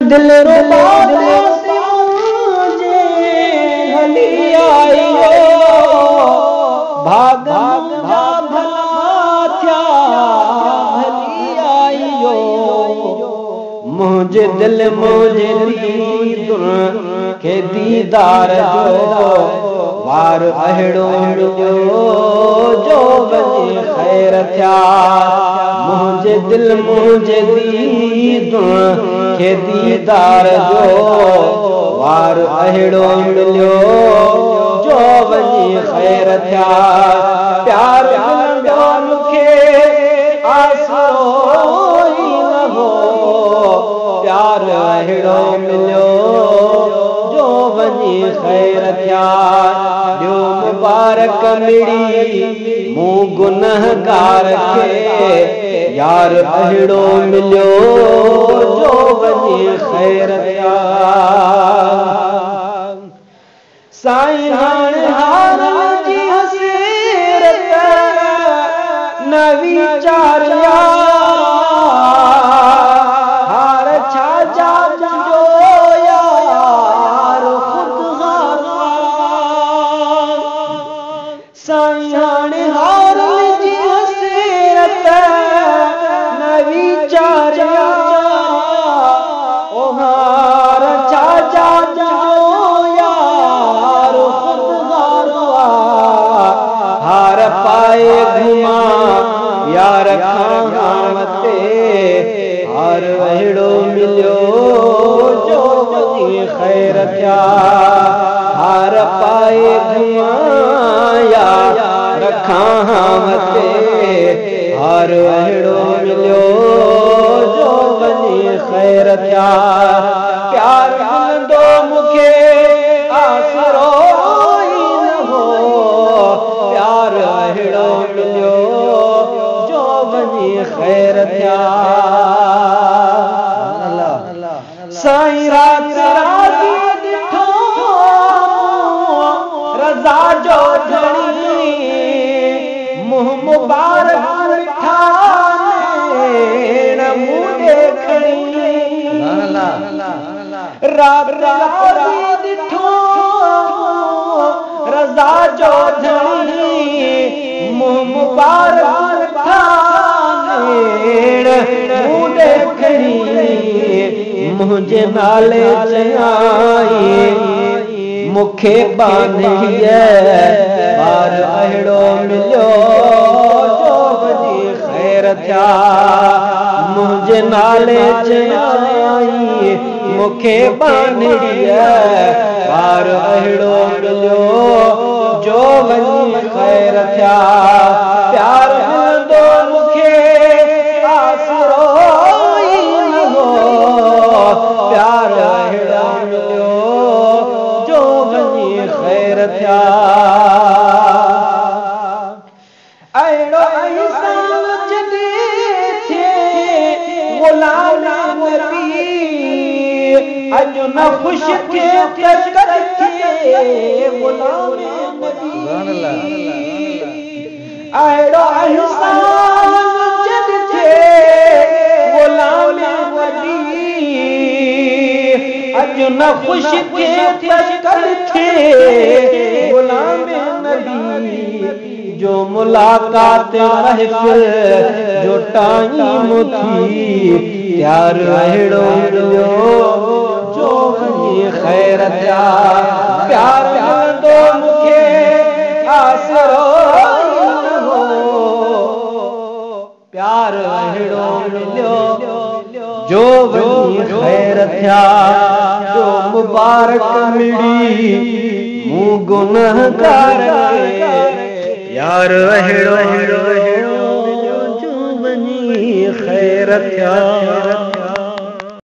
दिल रुबा मुंहिंजे हली आई हो, भाग मुंहिंजा भला थिया भली आई हो। मुंहिंजे दिल मुंहिंजे दीदुनि खे दीदार जो वार अहिड़ो मिलियो जो वञी ख़ैर थिया। मुंहिंजे दिल मुंहिंजे दीदुनि खे दीदार जो वार अहिड़ो मिलियो जो वञी ख़ैर थिया। प्यार मिलंदो मूंखे आसरो ई न हो, प्यार अहिड़ो मिलियो जो वञी ख़ैर थिया। ॾियो मुबारक मिड़ी मूं गुनहगार खे, यार अहिड़ो मिलियो जो वञी ख़ैर थिया। साईं हाणे हारनि जी हसीरत न वीचारिया, हार छा जा मुंहिंजो यार ख़ुदि हार। साईं हाणे हारनि जी हसीरत न वीचारिया, ओ हार छा जा मुंहिंजो यार ख़ुदि हार। हार पाए घुमा यार खां मथे, हार अहिड़ो मिलियो जो वञी ख़ैर थिया। हार पाए घुमा यार खां मथे, हार अहिड़ो मिलियो जो वञी ख़ैर थिया। प्यार मिलंदो मूंखे आसरो ई न हो, प्यार अहिड़ो मिलियो जो वञी ख़ैर थिया। साईं रात राती ॾिठो रज़ा जो धणी, मुंहुं मुबारक मिठा नैण मूं ॾेखणी। रात राती ॾिठो रज़ा जो धणी, मुंहुं मुबारक मिठा नैण मूं ॾेखणी। मुंहिंजे नाले चयाई मूंखे बांधिए, वार अहिड़ो मिलियो जो वञी ख़ैर थिया। मुंहिंजे नाले चयाई मूंखे बांधिए, वार अहिड़ो मिलियो जो वञी ख़ैर थिया। प्यार मिलंदो मूंखे आसरो ई न हो, प्यार अहिड़ो मिलियो जो वञी ख़ैर थिया। अहिड़ो अहसान जॾहिं थिए ग़ुलाम नबी, अॼु न ख़ुशि थिए त कॾहिं थिए ग़ुलाम नबी। अहिड़ो अहसान जॾहिं थिए ग़ुलाम नबी, अॼु न ख़ुशि थिए त कॾहिं थिए ग़ुलाम नबी। जो मुलाक़ात महफ़िल जो टाइम थी, प्यार अहिड़ो मिलियो जो वञी ख़ैर थिया। प्यार मिलंदो मूंखे आसरो ई न हो, प्यार अहिड़ो मिलियो जो वञी ख़ैर थिया। जो मुबारक मिड़ी मूं गुनहगार खे, यार अहिड़ो मिलियो जो वञी ख़ैर थिया।